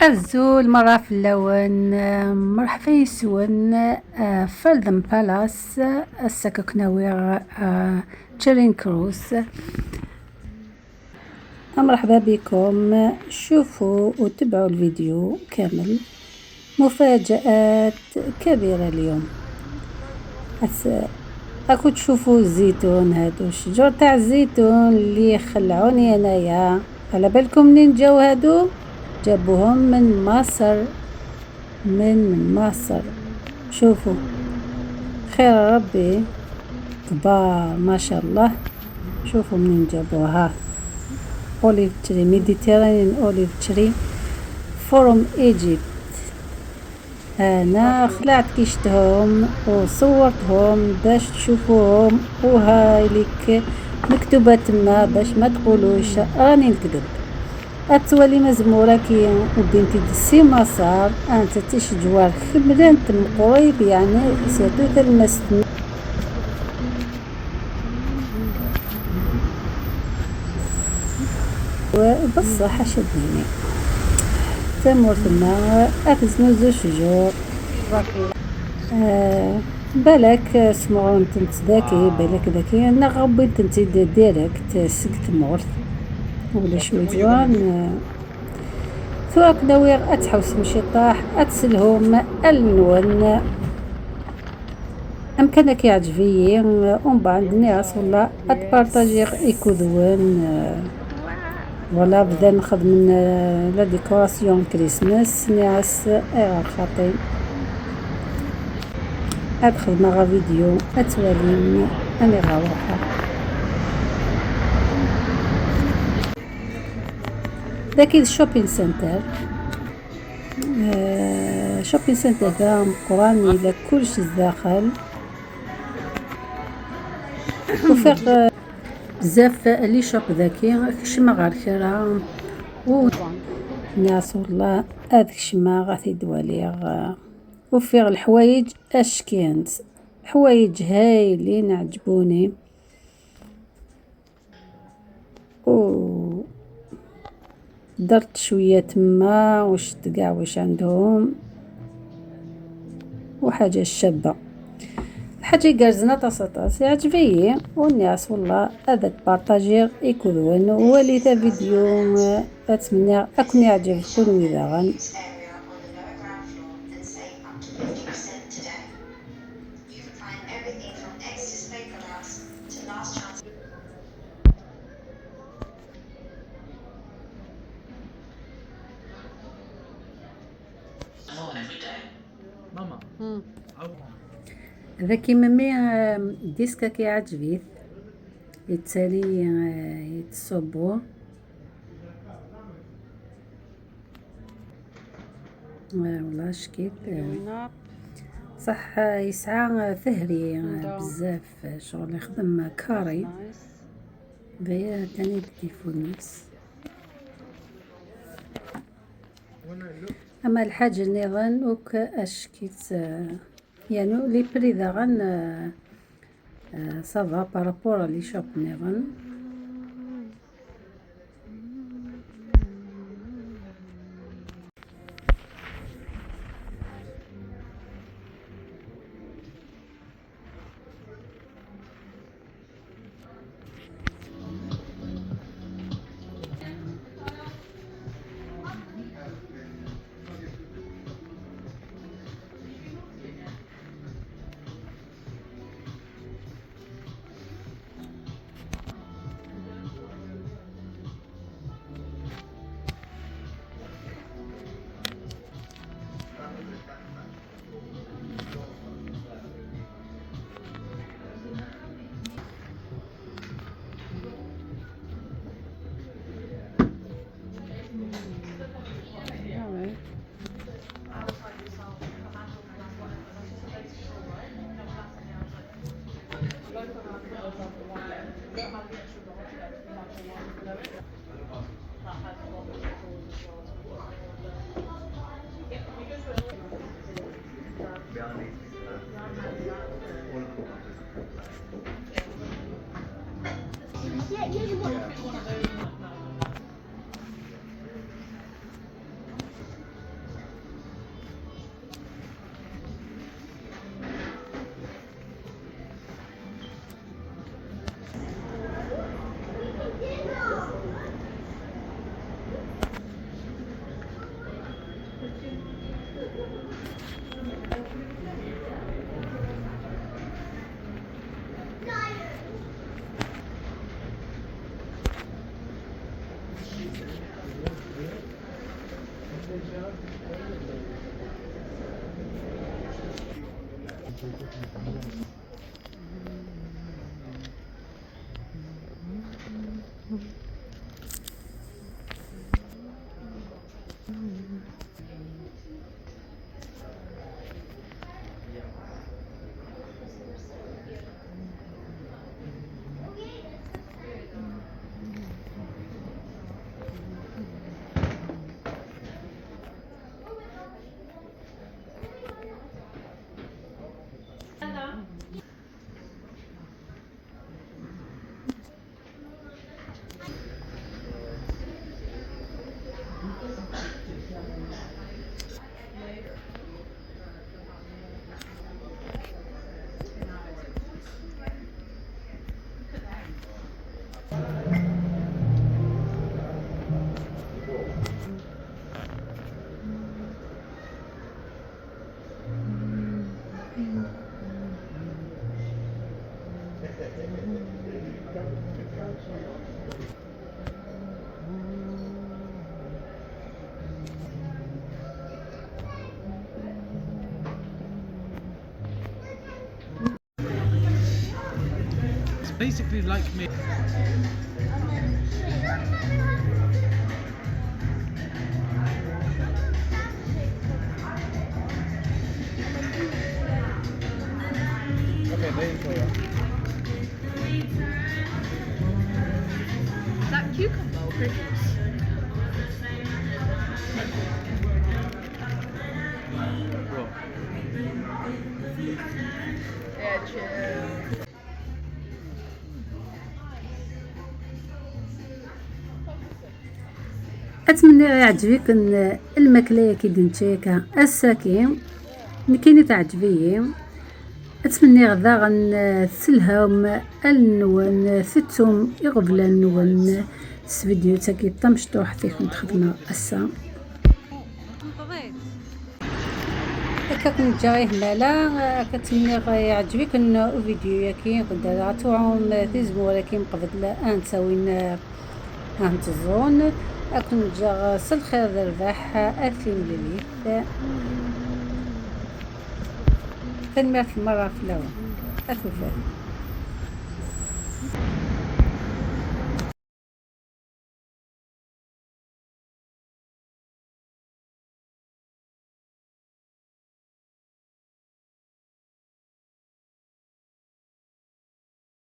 الزول مرة في اللون مرحبا يسون فالدن بالاس السككناوير تشيرين كروس. مرحبا بكم، شوفوا وتبعوا الفيديو كامل، مفاجآت كبيرة اليوم. اكو تشوفوا الزيتون، هادو الشجر تاع الزيتون اللي خلعوني انايا. على بالكم منين جاو هادو؟ جابوهم من مصر، من مصر. شوفوا خير ربي كبار ما شاء الله. شوفوا منين جابوها، olive tree، Mediterranean olive tree from Egypt. انا خلعت كي شفتهم وصورتهم باش تشوفوهم، وهاي لك مكتوبة تما باش ما تقولوش راني نكذب. اتولي مزمورة كي وبنتي دسي مسار انت تشجوار خمران تم قريب، يعني سيرتو تلمست بصح شدني تمورتنا اتزنوزو شجور. بالك سمعون تنت ذاكي، بالك ذاكي انا غبي تنتي ديريكت سكت مورث ولا شوي جوان. ثوك ناوي اتحوس مشي طاح اتسلهم النون امكانك يعجبني. ومن بعد ناس والله اتبارطاجي ايكودوان. فوالا بدا نخدم من لا ديكوراسيون كريسماس ناس اي خاطي ادخل مع فيديو اتوالين اني غاروحه. داكي الشوبين سنتر، شوبين سنتر ذا مقران الى كلش الداخل، وفيق بزاف les shops ذاكي كشما غير كرا و ناس والله هذاك شما غادي دواليغ. وفيغ الحوايج اش كانت حوايج هايلين عجبوني. و درت شويه تما وشت كاع واش عندهم، وحاجه شابه حاجه كارزنا طاس يعجبني. والناس والله هذا بارطاجير يكون وليت فيديو اتمنى اكون يعجبكم. واذا غن ذاكي ممي ديسكا كيعجبيث يتسالي يتصوبو والله شكيت صح يسعى ثهري بزاف شغل يخدم كاري بيا تاني تليفونيس. اما الحاجه النظام وك اشكيت يعني les prix ذاغن ça va par rapport les shops نيغن. It's basically like me. Okay, there you go. Is that cucumber or pickles? What? Yeah, chill. اتمنى يعجبكم الماكله كي دنتشيكا الساكي كاين تعجبي. اتمنى غدا غن تسلهم النون ستم يغبل النون فيديو تاكي تمشطو حتى كنت خدمه السا هكا كنت جاي همالا. كنتمنى يعجبك الفيديو ياكي كنت غتوعهم تيزمو ولكن قبل انت وين تزون اكون جا الخير الرباح اثين لليث تنمية المرة في الأول أثوفات.